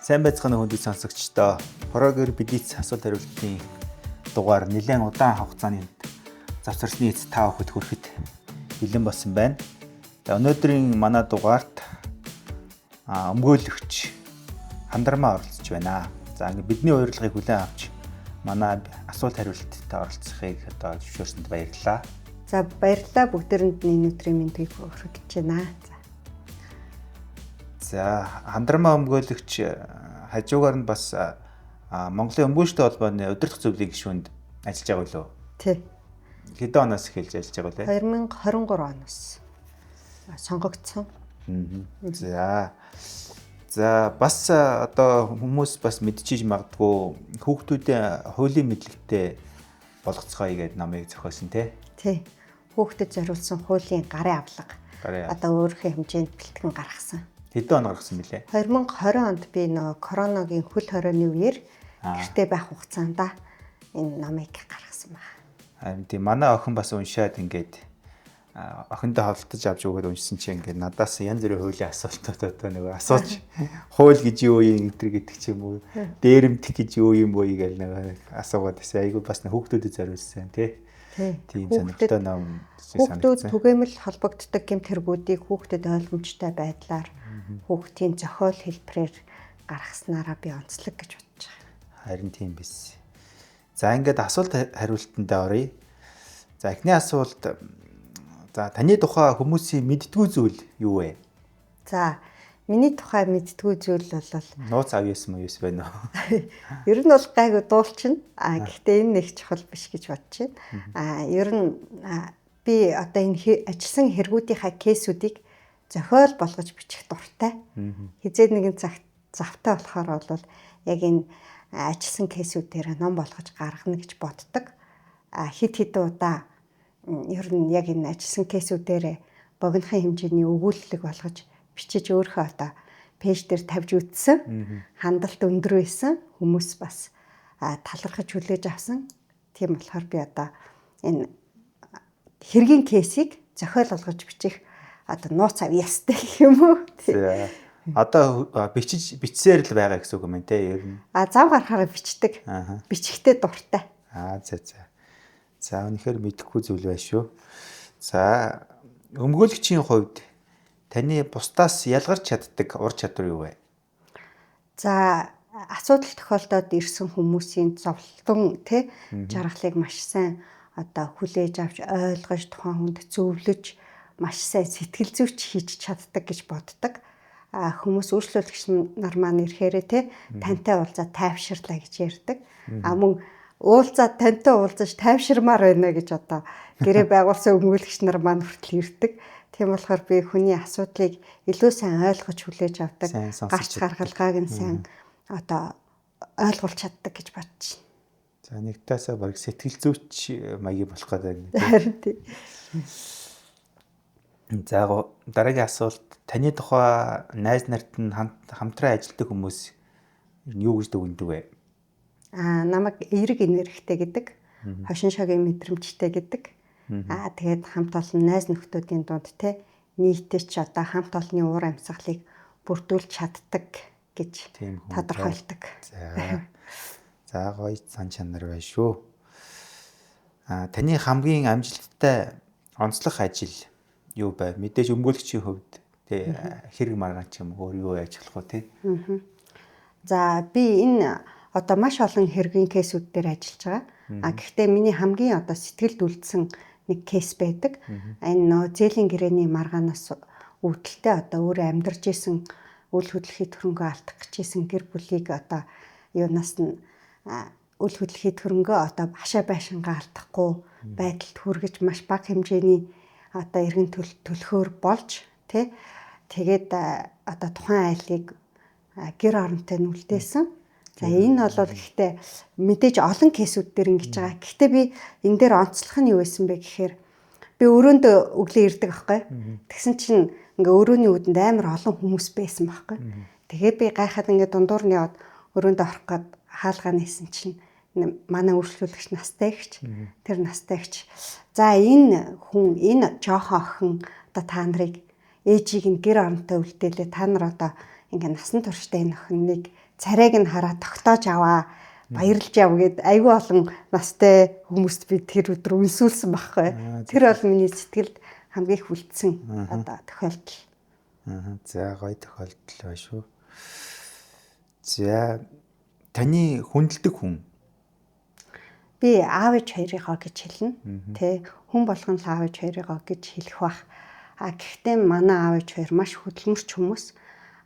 Сайн байцгаана хүндэт сонсогчдоо. Прогер Блиц асуулт хариултын дугаар нэлээд удаан хугацааны завсарсны эц та бүхэнд хүрэхэд бэлэн болсон байна. За өнөөдрийн манай дугаарт өмгөөлөгч Хандармаа оролцож байна. За ингээд бидний урилгыг хүлээн авч манай асуулт хариултад оролцохыг одоо зөвшөөрсөнд баярлалаа. За баярлалаа, бүгдээрэнд нь энэ өдрийн мэндийг хүргэж байна. За Хандармаа өмгөөлөгч хажуугаар нь бас Монголын өмгөөлчтэй холбооны удирдах зөвлөлийн гишүүнд ажиллаж байгаа билүү? Тий. Хэдэн оноос эхэлж ажиллаж байгаа вэ? 2023 оноос сонгогдсон. За. За бас одоо хүмүүс бас мэдчихэж магадгүй хүүхдүүдийн хуулийн мэдлэгтэй болгоцгоё гэдэг номыг зохиосон тий. Тий. Хүүхдэд зориулсан хуулийн гарын авлага. Одоо өөрийнхөө хэмжээнд бэлтгэн гаргасан. Хэдэн он гаргасан бэлээ? 2020 онд би нөгөө коронагийн хөл хорионы үеэр гэртээ байх хугацаанд энэ номыг гаргасан байна. Харин тийм, манай охин бас уншаад ингээд охиндоо хавлтаж авч өгөөд уншсан чинь ингээд надаас янз бүрийн хуулийн асуултууд одоо нөгөө асууж, хууль гэж юу юм гэдэг ч юм уу, дээрэмдэх гэж юу юм бо гэл нэг асуугаад байсан. Айгуу бас хүүхдүүдэд зориулсан тий. Тийм сонирхолтой ном санагдсан. Хүүхдүүд түгээмэл холбогддог гэмт хэрэгүүдийг хүүхдэд ойлгомжтой байдлаар хүүхдийн зохиол хэлбэрээр гаргаснараа би онцлог гэж бодож байгаа. Харин тийм биз. За ингээд асуулт хариултандаа оръё. За эхний асуулт, за таны тухай хүмүүсийн мэддэггүй зүйл юу вэ? За миний тухай мэддэггүй зүйл бол нууц авьяас мөн юус байна уу? Ер нь бол гайгүй дуулчихна. Гэхдээ энэ нэг чухал биш гэж бодож байна. Ер нь би одоо энэ ажилласан хэрэгүүдийнхаа кейсүүдийг зохиол болгож бичих дуртай. Хизээ нэгэн цагт завтай болохоор бол яг энэ ажилласан кейсүүдээр ном болгож гаргана гэж боддог. Хэд хэдэн удаа ер нь яг энэ ажилласан кейсүүдээр богинохон хэмжээний өгүүлэлэг болгож бичиж өөрийнхөө одоо пэйж дээр тавьж үтсэн. Хандалт өндөр байсан. Хүмүүс бас талархаж хүлээж авсан. Тийм болохоор би одоо энэ хэргийн кейсийг зохиол болгож бичих одоо нууц авьяастай гэх юм уу? Одоо бичсээр л байгаа гэсэн үг юм байна те ер нь. Зав гарахаараа бичдэг. Бичихтэй дуртай. За за. За үнэхээр мэдэхгүй зүйл байна шүү. За өмгөөлөгчийн хувьд таны бусдаас ялгарч чаддаг ур чадвар юу вэ? За асуудал тохиолдоод ирсэн хүмүүсийн зовлон тий жаргалыг маш сайн одоо хүлээж авч ойлгож тухайн хүнд зөвлөж маш сайн сэтгэл зүйч хийж чаддаг гэж боддог. Хүмүүс үйлчлүүлэгч нар маань ирэхээрээ тий тантай уулзаад тайвширлаа гэж ярьдаг. Мөн уулзаад тантай уулзаж тайвширмаар байна гэж одоо гэрээ байгуулсан өмгөөлөгч нар маань хүртэл ирдэг. Тийм болохоор би хүний асуудлыг илүү сайн ойлгож хүлээж авдаг, гарч гаргалгааг нь сайн одоо ойлгуулж чаддаг гэж бодож байна. За нэг таасаа баг сэтгэл зүйч маягийн болох гэдэг байна. Харин тийм. За дараагийн асуулт, таны тухай найз нарт нь хамтран ажилладаг хүмүүс юу гэж дүгнэдэг вэ? Намайг эерэг энергитэй гэдэг, хошин шогийн мэдрэмжтэй гэдэг. Тэгээд хамт олон найз нөхдүүдийн дунд те нийтэд ч одоо хамт олонны уур амьсгалыг бүрдүүлж чаддаг гэж тодорхойлдог. За гоё зан чанар байна шүү. Таны хамгийн амжилттай онцлог ажил юу байв? Мэдээж өмгөөлөгчийн хувьд тэ хэрэг маргаан ч юм өөр юу яаж болох вэ тэ? За би энэ одоо маш олон хэргийн кейсүүд дээр ажиллаж байгаа. Гэхдээ миний хамгийн одоо сэтгэлд үлдсэн нэг кейс байдаг. Энэ нөө зээлийн гэрээний маргаанаас үүдэлтэй одоо өөрөө амьдарч исэн үл хөдлөхийн хөрөнгөө алдах гэж исэн гэр бүлийг одоо юунаас нь үл хөдлөхийн хөрөнгөө одоо хашаа байшингаа алдахгүй байдалд хүргэж маш бага хэмжээний одоо эргэн төлөхөөр болж тий тэгээд одоо тухайн айлыг гэр оронтой нь үлдээсэн. За энэ бол гэхдээ мэдээж олон кейсүүд дээр ингэж байгаа. Гэхдээ би энэ дээр онцлох нь юу байсан бэ гэхээр би өрөөндөө өглөө ирдэг аахгүй. Тэгсэн чинь ингээ өрөөний үүдэнд амар олон хүмүүс байсан байхгүй. Тэгээд би гайхаад ингээ дундуур нь яваад өрөөндөө орох гээд хаалгаа нээсэн чинь манай үйлчлүүлэгч настай эгч, тэр настай эгч за энэ хүн энэ жоохон охин одоо та нарыг ээжийг нь гэр оронтой үлдээлээ, та нар одоо ингээ насан туршдаа энэ охиныг царайг нь хараа тогтоож аваа, баярлж яв гэд айгүй олон настай хүмүүст би тэр өдөр үнсүүлсэн байхгүй. Тэр бол миний сэтгэлд хамгийн их үлдсэн одоо тохиолдол. За, гоё тохиолдол байна шүү. За, таны хүндэлдэг хүн? Би аав ээж хоёрыгоо гэж хэлнэ. Тэ, хүн болгон л аав ээж хоёрыгоо гэж хэлэх бах. А гэхдээ манай аав ээж хоёр маш хөдөлмөрч хүмүүс.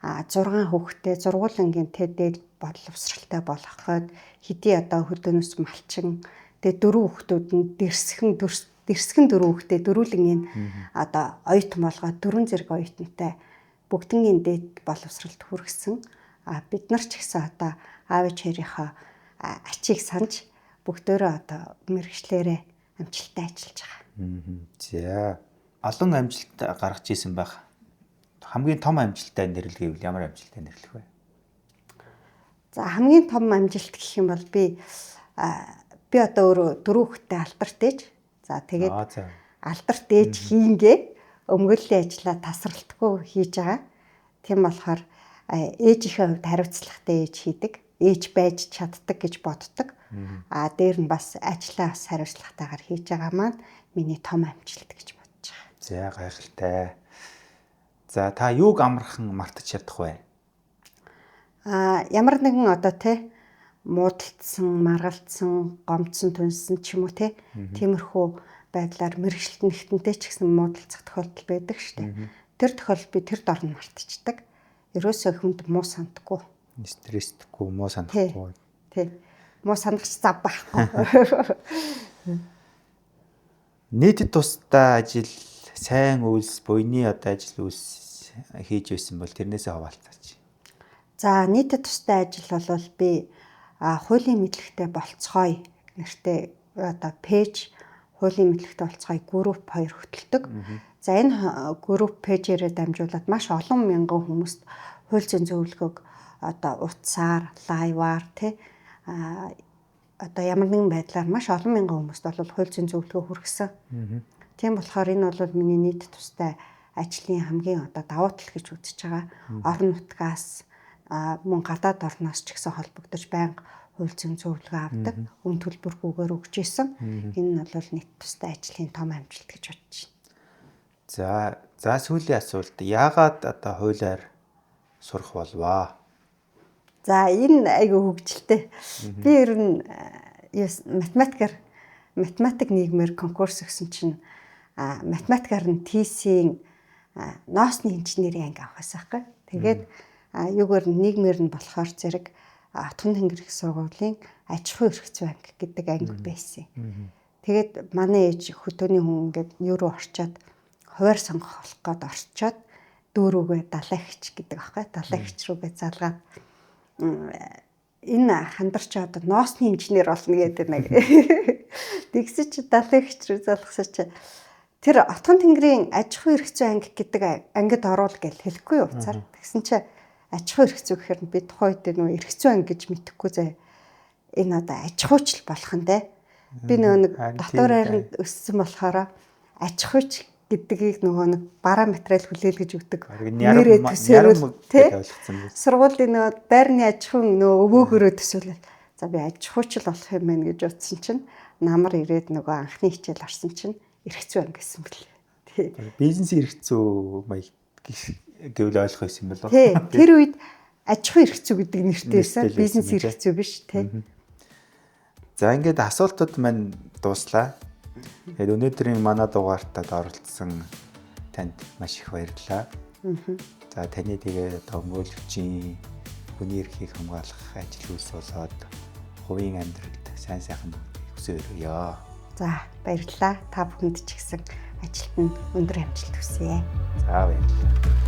А 6 хүүхэдтэй зургуулангийн тэ дээд боловсралтай болгох гээд хэдий одоо хөдөөнөөс малчин, тэгээ дөрвөн хүүхдүүд нь дэрсгэн дөрвөн хүүхдээ дөрвөлнгийн одоо оюутан болгоод дөрвөн зэрэг оюутантай бүгднгийн дээд боловсралд хүргэсэн. А бид нар ч гэсэн одоо аав ээж хоёрынхоо ачийг санаж бүгдөөрөө одоо мэрэгчлэрээ амжилттай ажиллаж байгаа. За, олон амжилт гаргаж исэн байх. Хамгийн том амжилттай нэрлэгээвэл ямар амжилттай нэрлэх вэ? За, хамгийн том амжилт гэх юм бол би одоо өөрөө дөрөв хүүхэдтэй алдарт ээж. За, тэгээд алдарт ээж хийнгээ өмгөөллийн ажлаа тасралтгүй хийж байгаа. Тийм болохоор ээжийнхээ хувьд хариуцлагатай ээж хийдэг, ээж байж чаддаг гэж боддог. А дээр нь бас ажлаа бас хариуцлагатайгаар хийж байгаа маань миний том амжилт гэж бодож байгаа. За, гайхалтай. За, та юуг амархан мартаж чадах вэ? А ямар нэгэн одоо те муудалцсан, маргалцсан, гомдсон, түнсэн ч юм уу те тиймэрхүү байдлаар мэрэгчлэлт нэгтэнтэй ч гэсэн муудалцах тохиолдол байдаг шүү дээ. Тэр тохиолдолд би тэр дор нь мартчихдаг. Ерөөсөө хүнд муу сандаггүй. Стрессдэггүй, муу санахгүй. Тий. Муу санах ч зав байхгүй. Нийтэд тусдаа ажил, сайн үйлс, буйны одоо ажил үйлс хийж байсан бол тэрнээсээ хаваалцаач. За, нийтэд тустай ажил бол би хуулийн мэдлэгтэй болцгоё нэртэй одоо пэйж, хуулийн мэдлэгтэй болцгоё групп хоёр хөтэлдэг. За, энэ групп пэйжээрээ дамжуулаад маш олон мянган хүмүүст хууль зүйн зөвлөгөөг одоо утсаар, лайваар тий одоо ямар нэгэн байдлаар маш олон мянган хүмүүст бол хууль зүйн зөвлөгөө хүргэсэн. Тийм болохоор энэ бол миний нийт тустай ажлын хамгийн одоо давуу тал гэж үзэж байгаа. Орон нутгаас мөн гадаад орноос ч гэсэн холбогдож байнга хууль зүйн зөвлөгөө авдаг. Үн төлбөргүйгээр өгч исэн. Энэ нь бол нийт тустай ажлын том амжилт гэж бодож байна. За, сүүлийн асуулт. Яагаад одоо хуулиар сурах болвоо? За, энэ айгүй хөгжилтэй. Би ер нь математик нийгмээр конкурс өгсөн чинь математикаар нь TC-ийн ноосны инженерийн анги авах байсан байхгүй. Тэгээд юугаар нийгмээр нь болохоор зэрэг Отгон тэнгэр их сургуулийн аж ахуйн эрх зүйн анги гэдэг анги байсан. Тэгээд манай ээж хөдөөний хүн ингээд юу руу орчоод хуваар сонгох болох гээд орчоод дүүрүүгээ далай хич гэдэг аахгүй. Далай хич рүүгээ залгаад энэ хандарч одоо ноосны инженер болно гэдэг нэг. Тэгсэн чи далай хич рүү залгасан чи тэр Отгон тэнгэрийн аж ахуйн эрх зүйн анги гэдэг ангид оруул гэж хэлэхгүй уцаар. Тэгсэн чи аж ахуйн эрх зүй гэхээр би тухайн үед нөө эрх зүйн анги гэж мэдэхгүй зэ. Энэ одоо аж ахуйч л болох нь те. Би нөгөө нэг дотор хайранд өссөн болохоор аж ахуйч гэдгийг нөгөө нэг бараа материал хүлээлгэж өгдөг. Нэрээ төсөөрөл тий. Сургуулийн нөгөө байрны аж ахуйн нөгөө өвөөгөрөө төсөөлөл. За, би аж ахуйч л болох юм байна гэж утсан чинь намар ирээд нөгөө анхны хичээл орсон чинь эрх зүй анги гэсэн бэл. Тий. Бизнесийн эрх зүй маяг гэвэл ойлгох байсан юм болов. Тий. Тэр үед аж ахуйн эрх зүй гэдэг нэртэй байсан. Бизнес эрх зүй биш тий. За, ингээд асуултууд маань дууслаа. Тэгээд өнөөдрийн манай дугаартад оролцсон танд маш их баярлалаа. За, таны тэгээ одоо өмгөөлөгчийн хүний эрхийг хамгаалах ажил үйлс болоод хувийн амьдралд сайн сайхан хүсэж өрөөе. За, баярлалаа. Та бүхэнд ч гэсэн ажилд нь өндөр амжилт хүсье. За, баярлалаа.